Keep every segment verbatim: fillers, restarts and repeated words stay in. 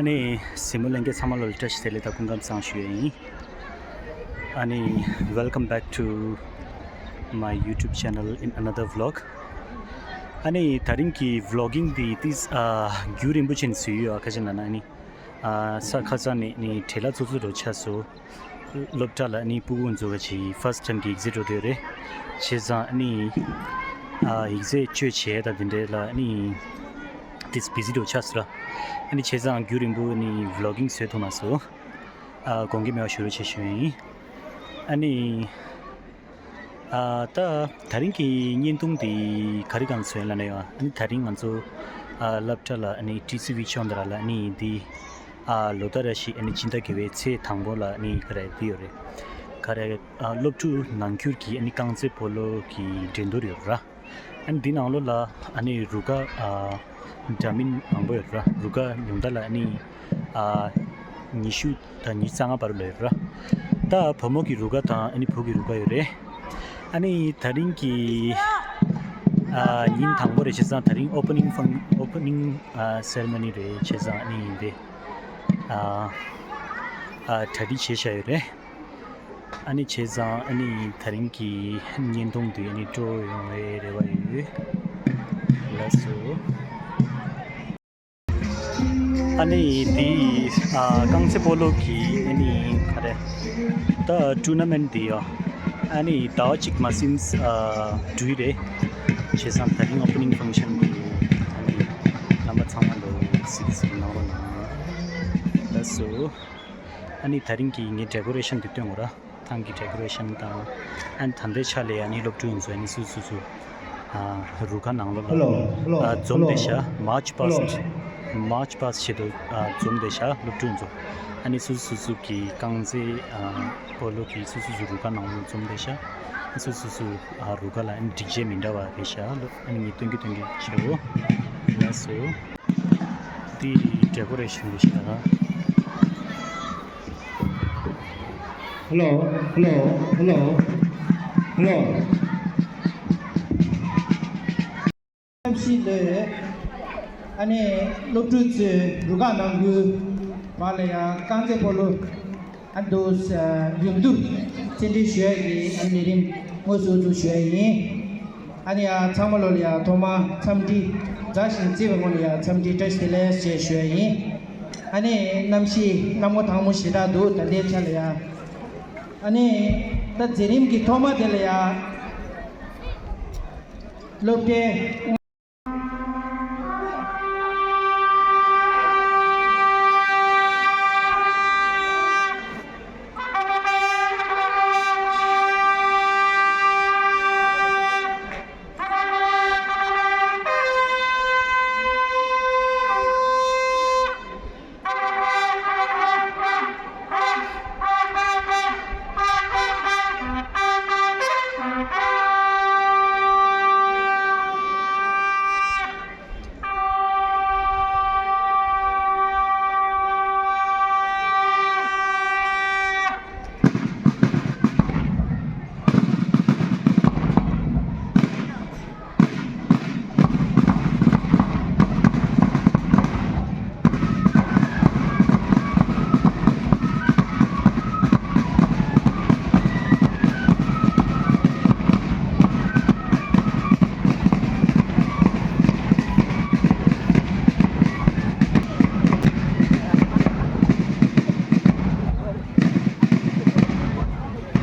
ཨ་ནི་གཟིགས་མོ་ལྷན་རྒྱས་ཚང་མ་ལ་བཀྲ་ཤིས་བདེ་ལེགས་དང་སྐུ་ཁམས་བཟང་ཞུ་ཡ་ཡིན། ཨ་ནི་welcome back to my YouTube channel in another vlog. ཨ་ནི་དེ་རིང་གི་vlogging འདི་ཏིས་ཨ་རྒྱུན་རིང་པོ་ཅིག་བཟོས་ཡོད། ཨ་ཁ་ཅིག་ན་ན་ཨ་ནི་ཨ་ས་ཁ་སང་ནས་ནི་བྲེལ་བ་ཚུབ་ཚུབ་རུ་ཆགས་སོང་། སློབ་གྲྭ་ལ་ཨ་ནི་སྤུ་གུ་ཚོ་ག་ཅིག་first term གི་exam འགྲོ་འདོད་རེད། བྱས་ཙང་ཨ་ནི་ཨ་exam བཅོ་བྱས་དང་དེ་འདྲའི་ལ་ཨ་ནི་ཏིས་busy འགྲོ་ཆགས་སོང་ར། ཨ་ནི་བྱས་ཙང་རྒྱུན་རིང་པོ་ཨ་ནི་vlogging བཟོས་ཐུབ་མ་སོང་། ཨ་དགོངས་འགལ་མེད་པ་ཞུ་རོགས་བྱེད་ཞུ་ཡིན། ཨ་ནི་ཨ་ད་དེ་རིང་གི་བརྙན་ཐུང་འདི་ག་རེ་སྒང་བཟོས་ལབ་ན་ཡང་ཨ་ནི་དེ་རིང་ང་ཚོ་ཨ་སློབ་གྲྭ་ལ་ཨ་ནི་ཊི་སི་ཝི་ཅོང་དེ་ར་ལ་ཨ་ནི་འདི་ཨ་ལོ་ལྟར་རེ་བཞིན་ཨ་ནི་སྤྱི་ཟླ་བརྒྱད་པའི་ཚེས་དང་པོ་ལ་ཨ་ནི་ག་རེ་འདི་ཡོད་རེད། ག་རེ་ཨ་སློབ་ཕྲུག་ནང་ཁུལ་གྱི་ཨ་ནི་རྐང་རྩེད་སྤོ་ལོ་གི་འགྲན་བསྡུར་ཡོད་ར། ཨ་ནི་འདི་ནང་ལོགས་ལ་ཨ་ནི་རུ་ཁག་ཨ་འདྲ་མིན་མང་པོ་ཡོད་ར། རུ་ཁག་ཉུང་མཐའ་ལ་ཨ་ནི་ཨ་ཉི་ཤུ་དང་ཉི་ཤུ་རྩ་ལྔ་བར་ལ་ཡོད་ར། ད་བུ་མོ་གི་རུ་ཁག་དང་ཨ་ནི་བུ་གི་རུ་ཁག་ཡོད་རེད། ཨ་ནི་དེ་རིང་གི་ཨ་ཉིན་དང་པོ་རེད། བྱས་ཙང་དེ་རིང་opening fun- opening ཨ་ceremony རེད། བྱས་ཙང་ཨ་ནི་འདི་ཨ་ཨ་གྲ་སྒྲིག་བྱས་བཞག་ཡོད་རེད། ཨ་ནི་བྱས་ཙང་ཨ་ནི་དེ་རིང་གི་བརྙན་ཐུང་འདི་ཨ་ནི་སྤྲོ་ཡོང་བའི་རེ་བ་ཡོད། ལགས་སོ། ཨ་ནི་འདི་ཨ་རྐང་རྩེད་སྤོ་ལོ་གི་ཨ་ནི་ག་རེ་ད་tournament འདི་ཡོ། ཨ་ནི་ཟླ་བ་གཅིག་མ་ཟིན་ཨ་འགྲོ་གི་རེད། བྱས་ཙང་དེ་རིང་opening function འདི་ཨ་ནི་རྣམ་པ་ཚང་མ་ལོ་གཟིགས་གཟིགས་གནང་རོགས་གནང་། ལགས་སོ། ཨ་ནི་དེ་རིང་གི་ངའི་decoration འདི་སྟོན་དགོས་ར། ཐང་གི་decoration དང་ཨ་ནི་ད་ལྟའི་ཆ་ལ་ཡ་ནི་སློབ་ཕྲུག་ཡིན་ཚོ་ཨ་ནི་སུ་སུ་སུ་ཨ་རུ་ཁག་ནང་ལོགས་ལ་ཨ་འཛོམས་བསྡད་ཤག march past march past ཆེད་དུ་ཨ་འཛོམས་བསྡད་ཤག་སློབ་ཕྲུག་ཡིན་ཚོ་ཨ་ནི་སུ་སུ་སུ་གི་རྐང་རྩེད་ཨ་སྤོ་ལོ་གི་སུ་སུ་སུ་རུ་ཁག་ནང་ལོགས་འཛོམས་བསྡད་ཤག་སུ་སུ་སུ་ཨ་རུ་ཁག་ལ་ཨ་ནི་སྒྲིག་ཆས་མི་འདྲ་བ་རེད་ཤག་ཨ་ནི་ངས་སྟོན་གི་སྟོན་གི་བྱེད་འོ། ལགས་སོ། འདི་decoration འདི་ཤེས་ན། Hello, hello, hello, hello. གནམ་གཤིས་ལོས། ཨ་ནི་སློབ་ཕྲུག་ཚོས་རུ་ཁག་ནང་ཁུལ་བར་ལ་ཡང་རྐང་རྩེད་སྤོ་ལོ། ཨ་འདུག་ཡོང་དུས་རྩེད་འགྲན་ཞུ་ཡ་གི་ཨ་ནི་ལས་རིམ་དངོས་སུ་འཛུགས་ཞུ་ཡ་ཡིན། ཨ་ནི་ཡ་ཚང་མ་ལོ་ལ་ཡ་ཐོག་མ་འཚམས་འདྲི་མཛའ་ཞིང་བརྩེ་བའི་ངང་ནས་ཡ་འཚམས་འདྲི་བཀྲ་ཤིས་བདེ་ལེགས་ཞེས་ཞུ་ཡ་ཡིན། ཨ་ནི་གནམ་གཤིས་གནམ་སྔོ་དྭངས་མོ་ཞེ་དྲག་འདུག་ད་ལྟའི་ཆ་ལ་ཡ། ཨ་ནི་ད་མཛད་རིམ་གྱི་ཐོག་མ་དེ་ལ་ཡ་སློབ་གྲྭའི།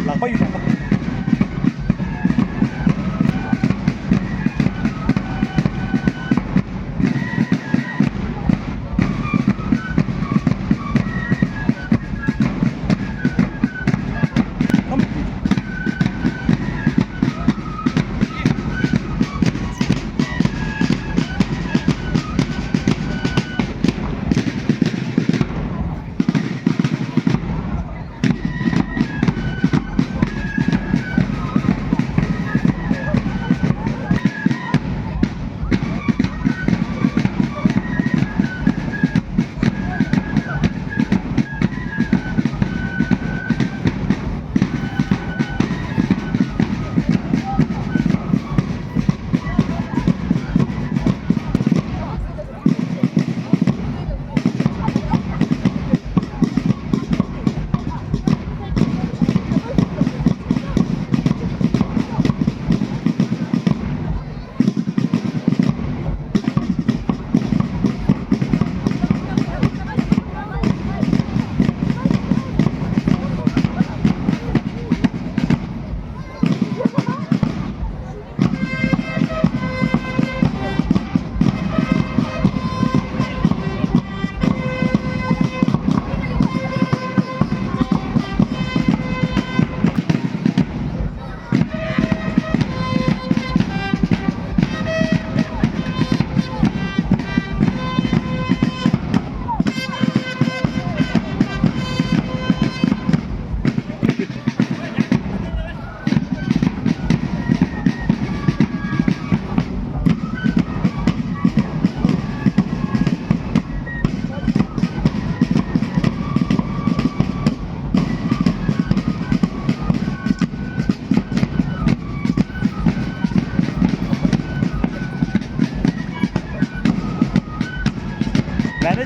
ལག་པ་ཡོད་ལག་པ།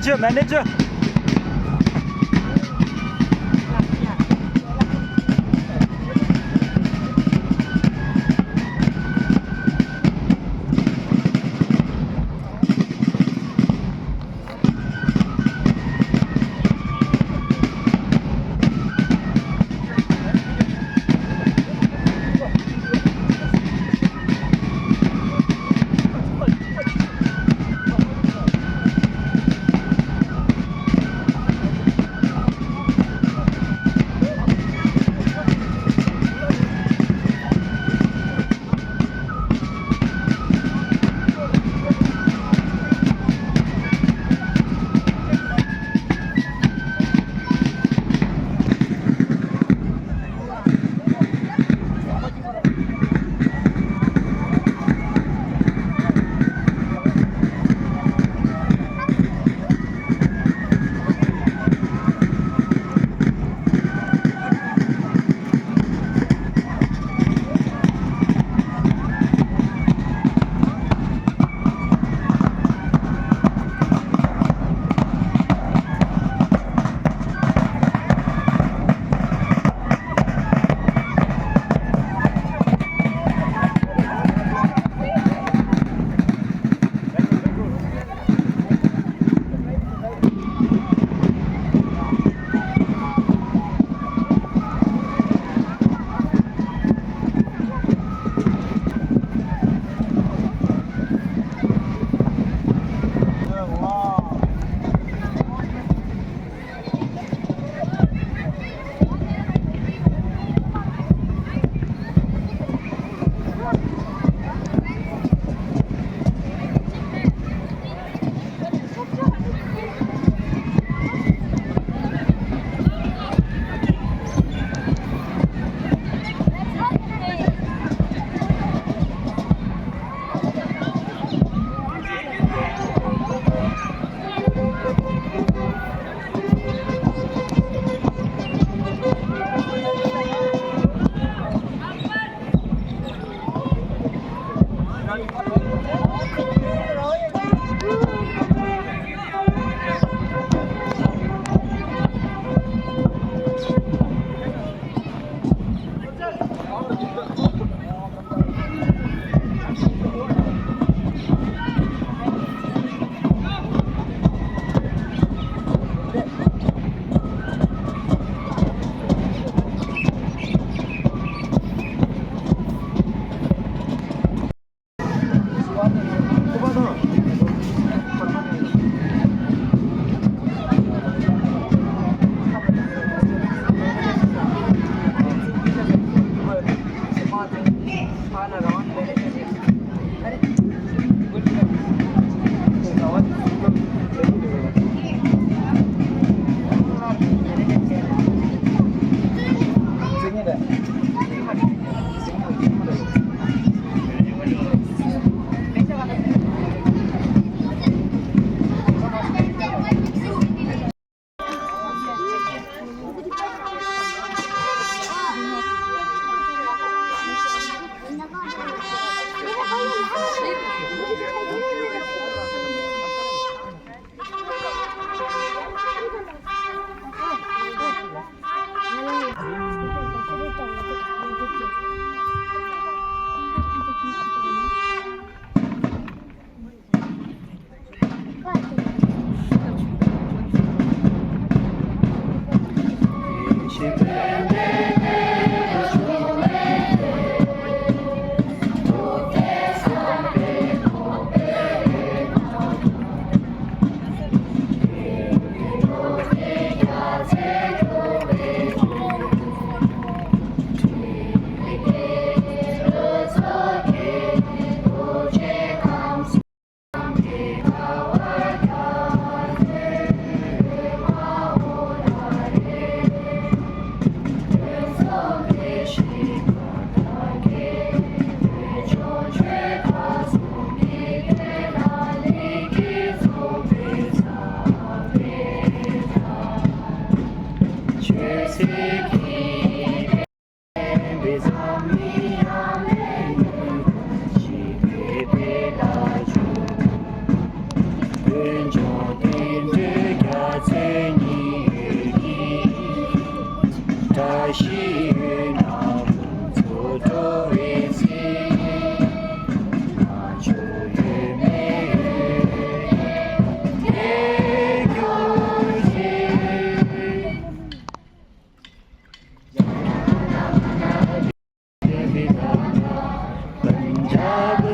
Manager, manager.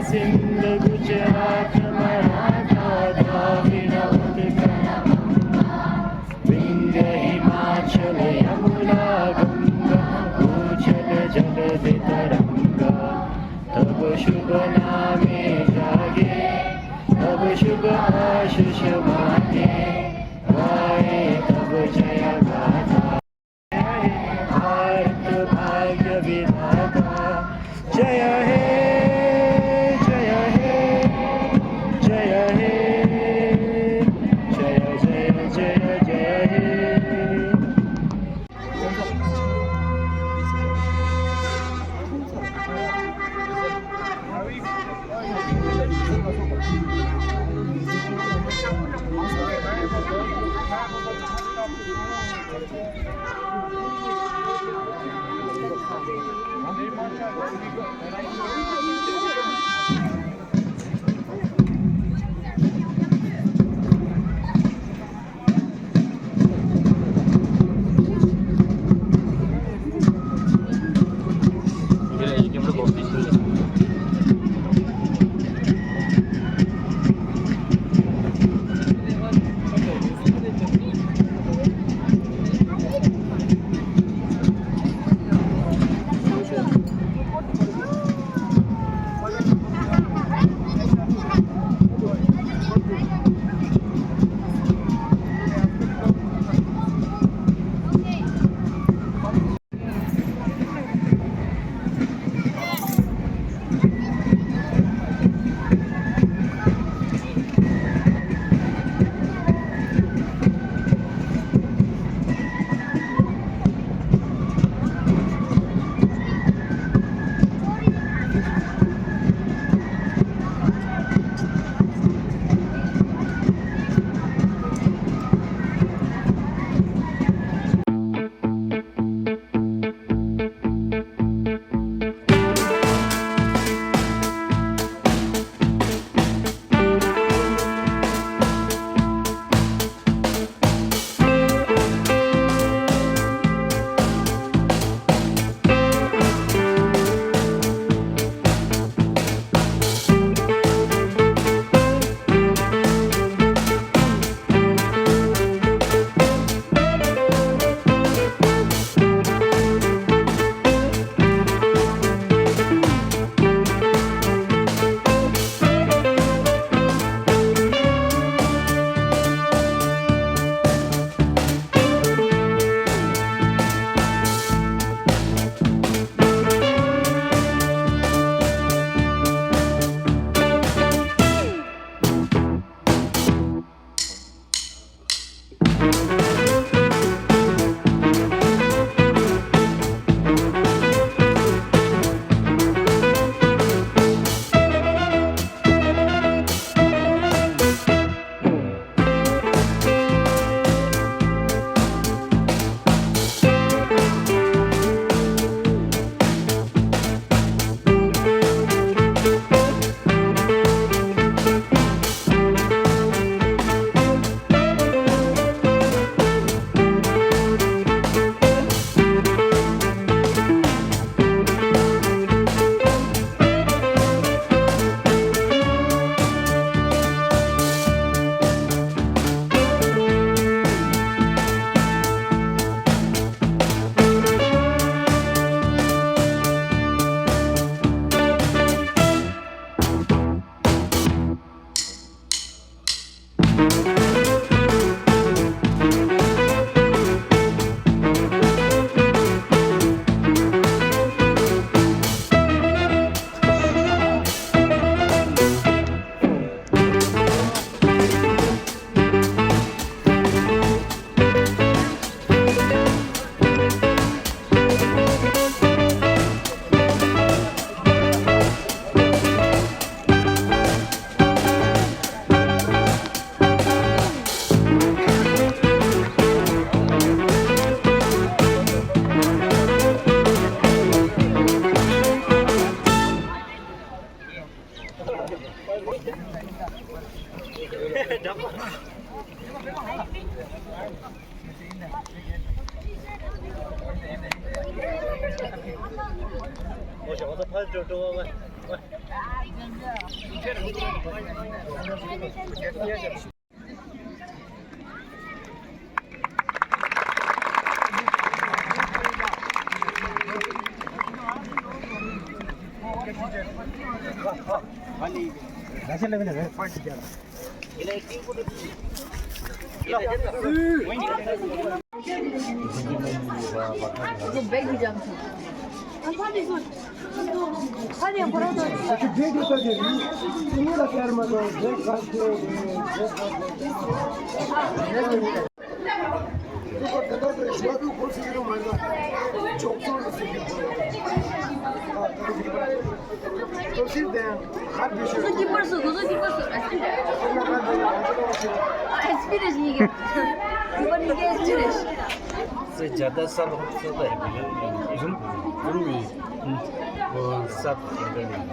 Sindhu गुजरात मराठा द्राविड उत्कल बंग, विंध्य हिमाचल यमुना गंगा, उच्छल जलधि तरंगा, तब शुभ नामे जागे, तब शुभ आशीष मांगे, गाए तब जय गाथा। भारत भाग्य विधाता, जय हे, जय हे, जय हे, जय, जय, जय, जय हे। ཕར་འགྲོ་འགྲོ་བ་བ། Experience ni ke. Bukan ni ke experience. Se jada sab hot se ta hai. Zoom, zoom ni. Wo sab internet.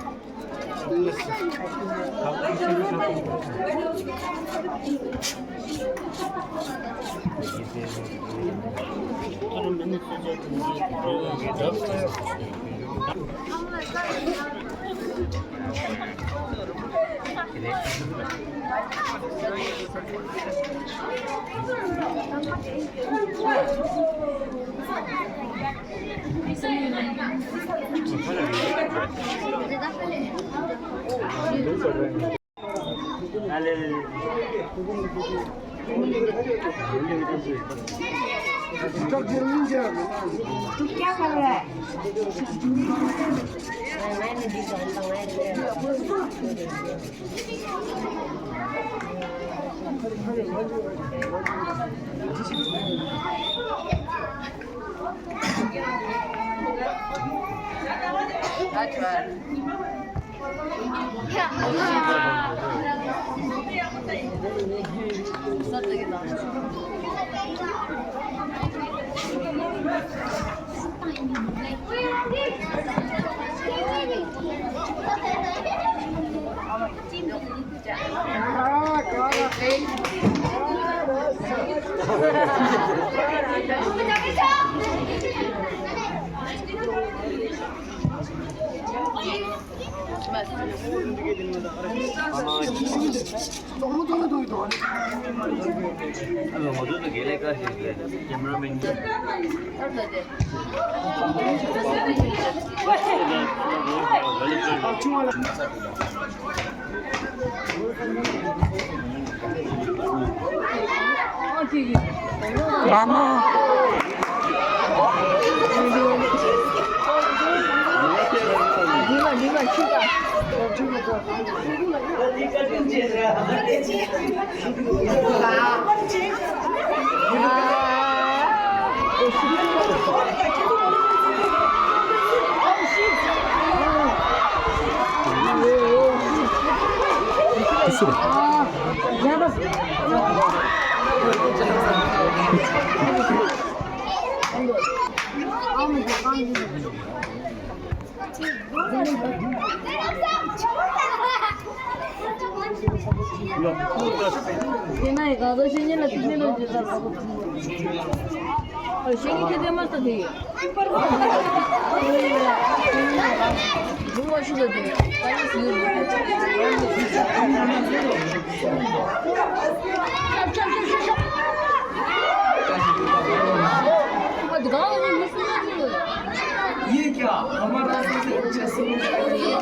ये क्या? हमारा सबसे अच्छा समूह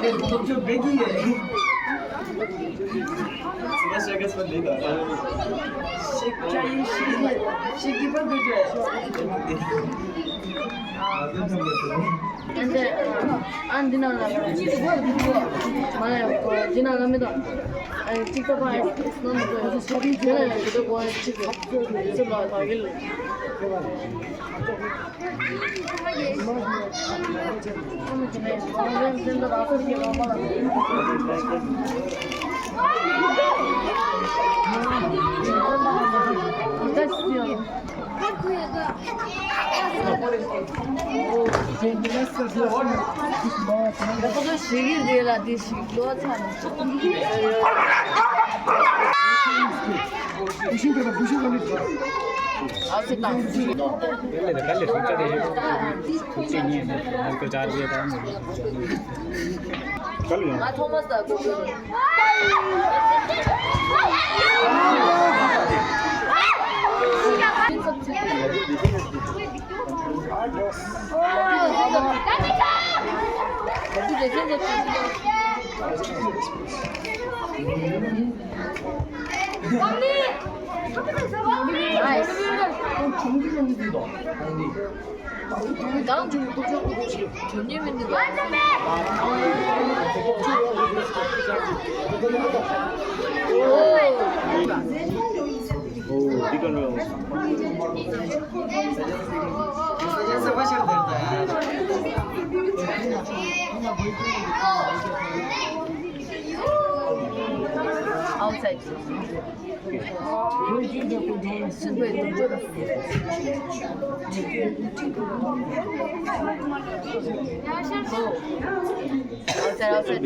है, तो जो बेगी है। Smash Vegas में नहीं था। शिक्षा ये शी-, शिक्षा पर भी जो है। And then, and then, uh, my, uh, Gina Lamida, and TikTok, I, no, no, no, no, no, no, no, no, no, no, no, no, no, no, no, no, no, no, ཨ་སི་ཏང་། དེ་ལས་དེ་ག་ལས་ཧྲུག་ཅག་དེ་ཧྲུག་ཅག་གཉིས་ནས་ང་ཚོ་ཅར་བའི་དང་། ང་ཐོ་མ་སི་ད་གོ་གི་རེད། Outside. Outside, outside.